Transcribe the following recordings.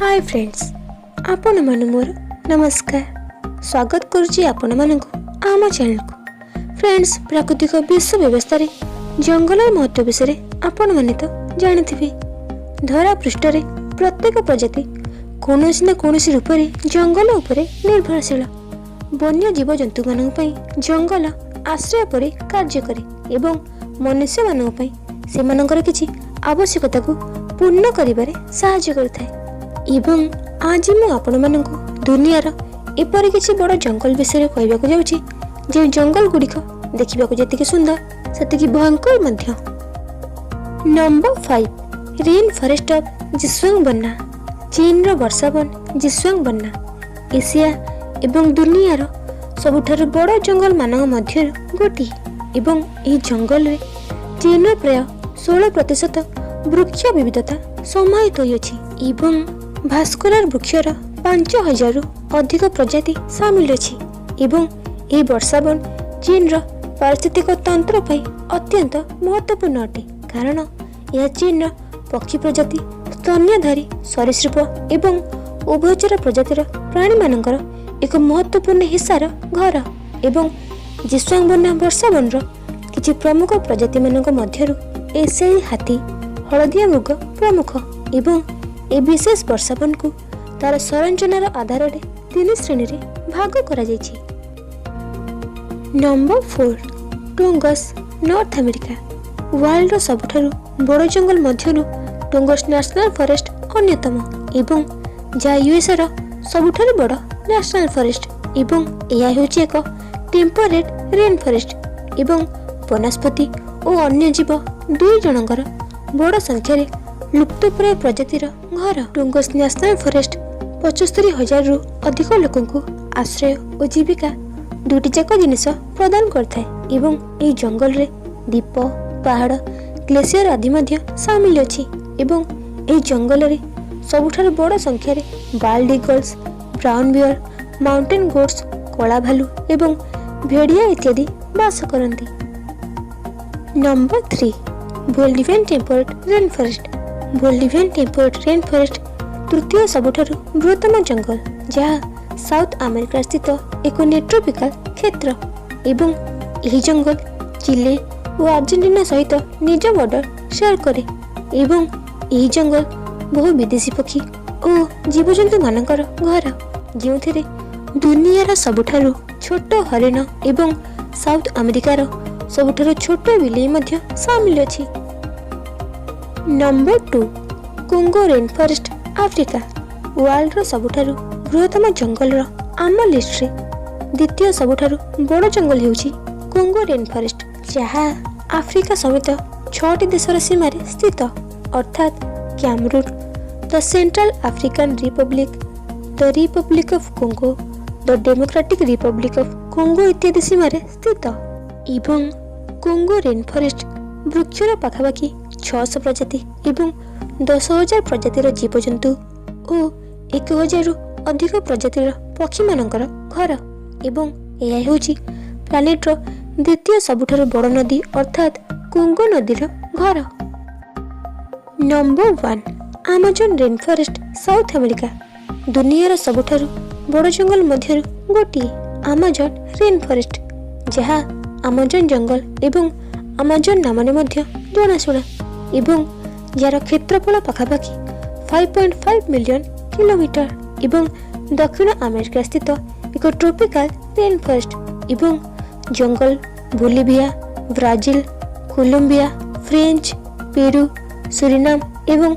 ହାଏ friends, ଆପଣମାନଙ୍କୁ ମୋର ନମସ୍କାର। ସ୍ୱାଗତ କରୁଛି ଆପଣମାନଙ୍କୁ ଆମ ଚ୍ୟାନେଲକୁ। ଫ୍ରେଣ୍ଡସ୍, ପ୍ରାକୃତିକ ବିଶ୍ୱ ବ୍ୟବସ୍ଥାରେ ଜଙ୍ଗଲର ମହତ୍ତ୍ୱ ବିଷୟରେ ଆପଣମାନେ ତ ଜାଣିଥିବେ। ଧରା ପୃଷ୍ଠରେ ପ୍ରତ୍ୟେକ ପ୍ରଜାତି କୌଣସି ନା କୌଣସି ରୂପରେ ଜଙ୍ଗଲ ଉପରେ ନିର୍ଭରଶୀଳ। ବନ୍ୟ ଜୀବଜନ୍ତୁମାନଙ୍କ ପାଇଁ ଜଙ୍ଗଲ ଆଶ୍ରୟ ପରି କାର୍ଯ୍ୟ କରେ ଏବଂ ମନୁଷ୍ୟମାନଙ୍କ ପାଇଁ ସେମାନଙ୍କର କିଛି ଆବଶ୍ୟକତାକୁ ପୂର୍ଣ୍ଣ କରିବାରେ ସାହାଯ୍ୟ କରିଥାଏ। ଏବଂ ଆଜି ମୁଁ ଆପଣମାନଙ୍କୁ ଦୁନିଆର ଏପରି କିଛି ବଡ଼ ଜଙ୍ଗଲ ବିଷୟରେ କହିବାକୁ ଯାଉଛି, ଯେଉଁ ଜଙ୍ଗଲ ଗୁଡ଼ିକ ଦେଖିବାକୁ ଯେତିକି ସୁନ୍ଦର, ସେତିକି ଭୟଙ୍କର ମଧ୍ୟ। Number 5, rain forest of Xishuangbanna. ଚୀନର ବର୍ଷାବନ ଜିସୁଆଙ୍ଗବନ୍ନା ଏସିଆ ଏବଂ ଦୁନିଆର ସବୁଠାରୁ ବଡ଼ ଜଙ୍ଗଲମାନଙ୍କ ମଧ୍ୟରୁ ଗୋଟିଏ ଏବଂ ଏହି ଜଙ୍ଗଲରେ ଚୀନର ପ୍ରାୟ 16% ବୃକ୍ଷ ବିବିଧତା ସମାହିତ ହୋଇଅଛି ଏବଂ ଭାସ୍କୁଲାର ବୃକ୍ଷର 5000ରୁ ଅଧିକ ପ୍ରଜାତି ସାମିଲ ଅଛି। ଏବଂ ଏହି ବର୍ଷାବନ ଚୀନର ପାରିସ୍ଥିତିକ ତନ୍ତ୍ର ପାଇଁ ଅତ୍ୟନ୍ତ ମହତ୍ତ୍ୱପୂର୍ଣ୍ଣ ଅଟେ, କାରଣ ଏହା ଚୀନର ପକ୍ଷୀ ପ୍ରଜାତି, ସ୍ତନ୍ୟଧାରୀ ସରୀସୃପ ଏବଂ ଉଭୟଚର ପ୍ରଜାତିର ପ୍ରାଣୀମାନଙ୍କର ଏକ ମହତ୍ତ୍ୱପୂର୍ଣ୍ଣ ହିସ୍ସାର ଘର। ଏବଂ ଜିସୁଆଙ୍ଗବନ୍ନା ବର୍ଷାବନର କିଛି ପ୍ରମୁଖ ପ୍ରଜାତିମାନଙ୍କ ମଧ୍ୟରୁ ଏସିଆଇ ହାତୀ, ହଳଦିଆ ମୃଗ ପ୍ରମୁଖ। ଏବଂ ଏହି ବିଶେଷ ବର୍ଷାବନକୁ ତାର ସଂରଚନାର ଆଧାରରେ ତିନି ଶ୍ରେଣୀରେ ଭାଗ କରାଯାଇଛି। Number 4, Tongass, north America. ୱାର୍ଲଡର ସବୁଠାରୁ ବଡ଼ ଜଙ୍ଗଲ ମଧ୍ୟରୁ ଟୋଙ୍ଗସ୍ ନ୍ୟାସନାଲ ଫରେଷ୍ଟ ଅନ୍ୟତମ ଏବଂ ଯାହା ୟୁଏସ୍ଏର ସବୁଠାରୁ ବଡ଼ ନ୍ୟାସନାଲ ଫରେଷ୍ଟ। ଏବଂ ଏହା ହେଉଛି ଏକ ଟେମ୍ପରେଟ୍ ରେନ୍ ଫରେଷ୍ଟ ଏବଂ ବନସ୍ପତି ଓ ଅନ୍ୟ ଜୀବ ଦୁଇ ଜଣଙ୍କର ବଡ଼ ସଂଖ୍ୟାରେ ଲୁପ୍ତପ୍ରାୟ ପ୍ରଜାତିର ଘର। ଟୋଙ୍ଗସ୍ ନ୍ୟାସନାଲ ଫରେଷ୍ଟ 75,000ରୁ ଅଧିକ ଲୋକଙ୍କୁ ଆଶ୍ରୟ ଓ ଜୀବିକା ଦୁଇଟି ଯାକ ଜିନିଷ ପ୍ରଦାନ କରିଥାଏ। ଏବଂ ଏହି ଜଙ୍ଗଲରେ ଦ୍ୱୀପ, ପାହାଡ଼, ଗ୍ଲେସିୟର ଆଦି ମଧ୍ୟ ସାମିଲ ଅଛି। ଏବଂ ଏହି ଜଙ୍ଗଲରେ ସବୁଠାରୁ ବଡ଼ ସଂଖ୍ୟାରେ bald eagles, brown bear, mountain goats, କଳା ଭାଲୁ ଏବଂ ଭେଡ଼ିଆ ଇତ୍ୟାଦି ବାସ କରନ୍ତି। Number 3, Bolivian temperate rain forest. Bolivian temperate rain forest ତୃତୀୟ ସବୁଠାରୁ ବୃହତ୍ତମ ଜଙ୍ଗଲ, ଯାହା ସାଉଥ ଆମେରିକା ସ୍ଥିତ ଏକ ନିଓଟ୍ରପିକାଲ କ୍ଷେତ୍ର। ଏବଂ ଏହି ଜଙ୍ଗଲ ଚିଲେ ଓ ଆର୍ଜେଣ୍ଟିନା ସହିତ ନିଜ ବର୍ଡର ସେୟାର କରେ। ଏବଂ ଏହି ଜଙ୍ଗଲ ବହୁ ବିଦେଶୀ ପକ୍ଷୀ ଓ ଜୀବଜନ୍ତୁମାନଙ୍କର ଘର, ଯେଉଁଥିରେ ଦୁନିଆର ସବୁଠାରୁ ଛୋଟ ହରିଣ ଏବଂ ସାଉଥ ଆମେରିକାର ସବୁଠାରୁ ଛୋଟ ବିଲେଇ ମଧ୍ୟ ସାମିଲ ଅଛି। Number 2, Congo rain forest, Africa. ୱାର୍ଲଡର ସବୁଠାରୁ ବୃହତ୍ତମ ଜଙ୍ଗଲର ଆମ ଲିଷ୍ଟରେ ଦ୍ୱିତୀୟ ସବୁଠାରୁ ବଡ଼ ଜଙ୍ଗଲ ହେଉଛି କଙ୍ଗୋ ରେନ୍ ଫରେଷ୍ଟ, ଯାହା ଆଫ୍ରିକା ସମେତ ଛଅଟି ଦେଶର ସୀମାରେ ସ୍ଥିତ, ଅର୍ଥାତ୍ Cameroon, the Central African Republic, the Republic of Congo, the Democratic Republic of Congo ଇତ୍ୟାଦି ସୀମାରେ ସ୍ଥିତ। ଏବଂ କଙ୍ଗୋ ରେନ୍ ଫରେଷ୍ଟ ବୃକ୍ଷର ପାଖାପାଖି 600 ପ୍ରଜାତି ଏବଂ 10,000 ପ୍ରଜାତିର ଜୀବଜନ୍ତୁ ଓ 1000ରୁ ଅଧିକ ପ୍ରଜାତିର ପକ୍ଷୀମାନଙ୍କର ଘର। ଏବଂ ଏହା ହେଉଛି ପ୍ଲାନେଟର ଦ୍ୱିତୀୟ ସବୁଠାରୁ ବଡ଼ ନଦୀ, ଅର୍ଥାତ୍ କଙ୍ଗୋ ନଦୀର ଘର। Number 1, Amazon rain forest, South America. ଦୁନିଆର ସବୁଠାରୁ ବଡ଼ ଜଙ୍ଗଲ ମଧ୍ୟରୁ ଗୋଟିଏ ଆମାଜନ ରେନ୍ ଫରେଷ୍ଟ, ଯାହା ଆମାଜନ ଜଙ୍ଗଲ ଏବଂ ଆମାଜନ ନାମରେ ମଧ୍ୟ ଜଣାଶୁଣା ଏବଂ ଯାହାର କ୍ଷେତ୍ରଫଳ ପାଖାପାଖି 5.5 ମିଲିୟନ କିଲୋମିଟର ଏବଂ ଦକ୍ଷିଣ ଆମେରିକା ସ୍ଥିତ ଏକ ଟ୍ରପିକାଲ ରେନ୍ ଫରେଷ୍ଟ। ଏବଂ ଜଙ୍ଗଲ ବୋଲିଭିଆ, ବ୍ରାଜିଲ, କଲମ୍ବିଆ, ଫ୍ରେଞ୍ଚ, ପେରୁ, ସୁରିନାମ ଏବଂ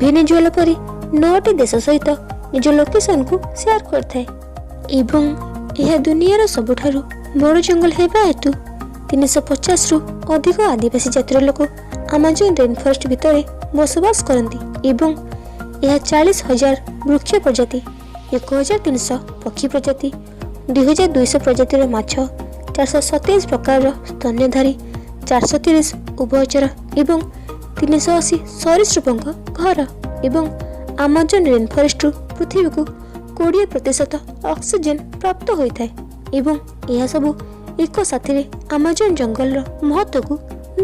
ଭେନେଜୁଏଲା ପରି ନଅଟି ଦେଶ ସହିତ ନିଜ ଲୋକେସନକୁ ସେୟାର କରିଥାଏ। ଏବଂ ଏହା ଦୁନିଆର ସବୁଠାରୁ ବଡ଼ ଜଙ୍ଗଲ ହେବା ହେତୁ 350ରୁ ଅଧିକ ଆଦିବାସୀ ଜାତିର ଲୋକ ଆମାଜନ ରେନ୍ ଫରେଷ୍ଟ ଭିତରେ ବସବାସ କରନ୍ତି। ଏବଂ ଏହା 40,000 ବୃକ୍ଷ ପ୍ରଜାତି, 1300 ପକ୍ଷୀ ପ୍ରଜାତି, 2200 ପ୍ରଜାତିର ମାଛ, 427 ପ୍ରକାରର ସ୍ତନ୍ୟଧାରୀ, 430 ଉଭୟଚର ଏବଂ 380 ସରୀସୃପଙ୍କ ଘର। ଏବଂ ଆମାଜନ ରେନ୍ ଫରେଷ୍ଟରୁ ପୃଥିବୀକୁ 20% ଅକ୍ସିଜେନ୍ ପ୍ରାପ୍ତ ହୋଇଥାଏ। ଏବଂ ଏହା ସବୁ ଏକ ସାଥିରେ ଆମାଜନ ଜଙ୍ଗଲର ମହତ୍ତ୍ୱକୁ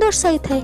ଦର୍ଶାଇଥାଏ।